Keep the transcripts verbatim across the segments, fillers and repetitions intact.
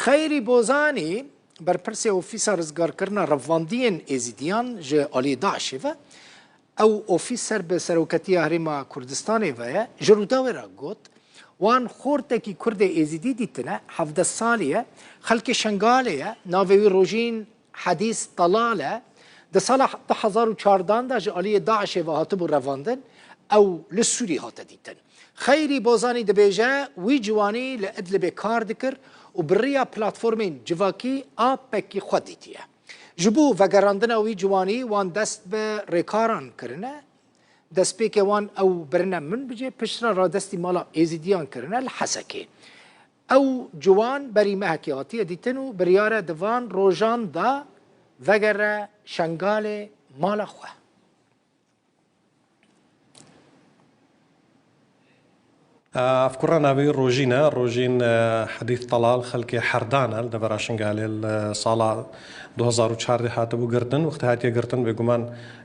Xeyrî Bozanî, berpirsê Ofîsa Rizgarkirina Revandiyên Êzîdiyan ji aliyê DAIŞê ve, ew ofîs ser bi Seroketiya Herêma Kurdistanê ve ye, ji Rûdawê re got, wan xortekî Kurdê Êzîdî dîtine, hevdeh salî ye, xelkê Şengalê ye, navê wî Rojîn Hedîs Talal e, di sala du hezar û çardan de ji aliyê DAIŞê ve hatibû revandin, ew li Sûrî hate dîtin. Xeyrî Bozanî dibêje, wî ciwanî li Idlibê kar dikir û bi riya platformên civakî a pekî xwe dîtiye. Ji bo vegerandina wî ciwanî wan dest bi rêkaran kirine. Destpêkê wan ew birine Minbicê, piştre radestî mala Êzîdiyan kirine li Hesekê. Ew ciwan berî mehekê hatiye dîtin û biryar e di van rojan de vegere Şengalê, mala xwe. Ev kura navê wî Rojîn e. Rojîn, e, Hedîf Talal xelkê Herdan e, li devera Şingalê li sala du hezar û çardeh hatibû girtin. Wextê hatiye girtin, bêguman,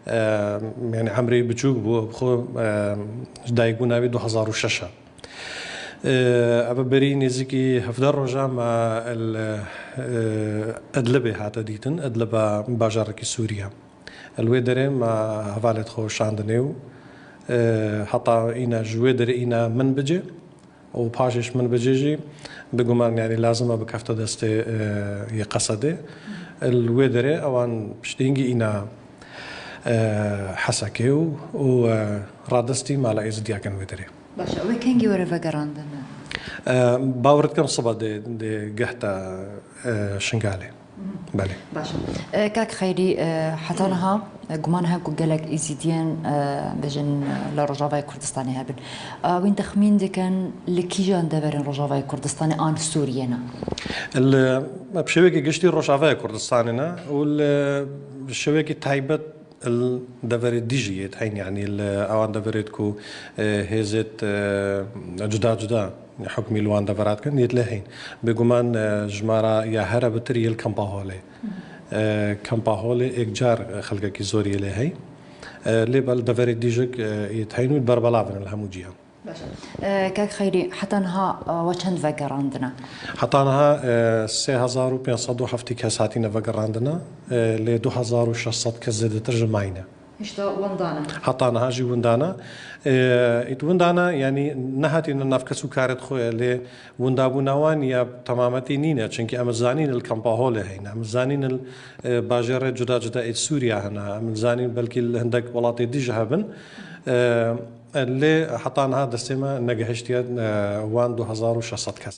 e, yanî emrê wî biçûk bû, bi xwe, e, ji dayikbûna wî du hezar û şeş e. E, ev berî nêzîkî hevdeh roja me li, e, Idlibê hate dîtin. Idlib e bajarekî Sûriye. Li wê derê me hevalê xwe şandinê û, e, heta îna ji wê derê îna Minbicê û paşê ji Minbicê jî bêguman, yanî lazim e bikefte destê, e, yê Qesedê. Li wê derê ewan piştî hingî îna, e, Hesekê û, û, e, radestî mala Êzidiya kin wê derê. Baş e, wê kengî were vegerandin? E, bawer dikim sibe dê, dê gehta, e, Şingalê. Belê. Baş e. E, kak Xeyrî, e, heta niha, e, guman heye ku gelek Êzîdiyên, e, bêjin, e, li Rojavayê Kurdistanê hebin. E, wîn texmîn dikin li kîjan deverên Rojavayê Kurdistanê an Sûriyê ne? Li, bi şêwekî giştî Rojavayê Kurdistanê ne û li şêwekî taybet li deverê dî jî yê diheyn, yanî li ewan deverê ku, e, hêzêt, e, cuda cuda hukmî li wan devera dikin, yê dilê heyn. Bêguman, e, jimara ya here bitir yê li Kempa Holê. E, Kempa Holê êkcar xelkekî zor yê lê hey. E, lê bel deverê dî jî, e, yê diheyn û berbelav in li hemû ciyan. Baş e. E, kak Xeyrî, heta niha, e, we çend vegerandine? Heta niha, e, sê hezar û pênc sed û heftê kes hatine vegerandine, e, lê du hezar û şeş sed kes zêdetir ji mayî ne. Hişta windane? Heta niha jî windane. E, ît windane, yanî nehatine nav kes û karê xwe, lê windabûna wan ya temametî nîne, çimkî em zanîn li Kempa Holê heyne, em zanîn li, e, bajarê cuda cuda êt Sûriya hene, em zanîn belkî li hindek welatê dî jî hebin. E, Lê heta niha destê me negihiştiye, e, wan du hezar û şeş sed kes.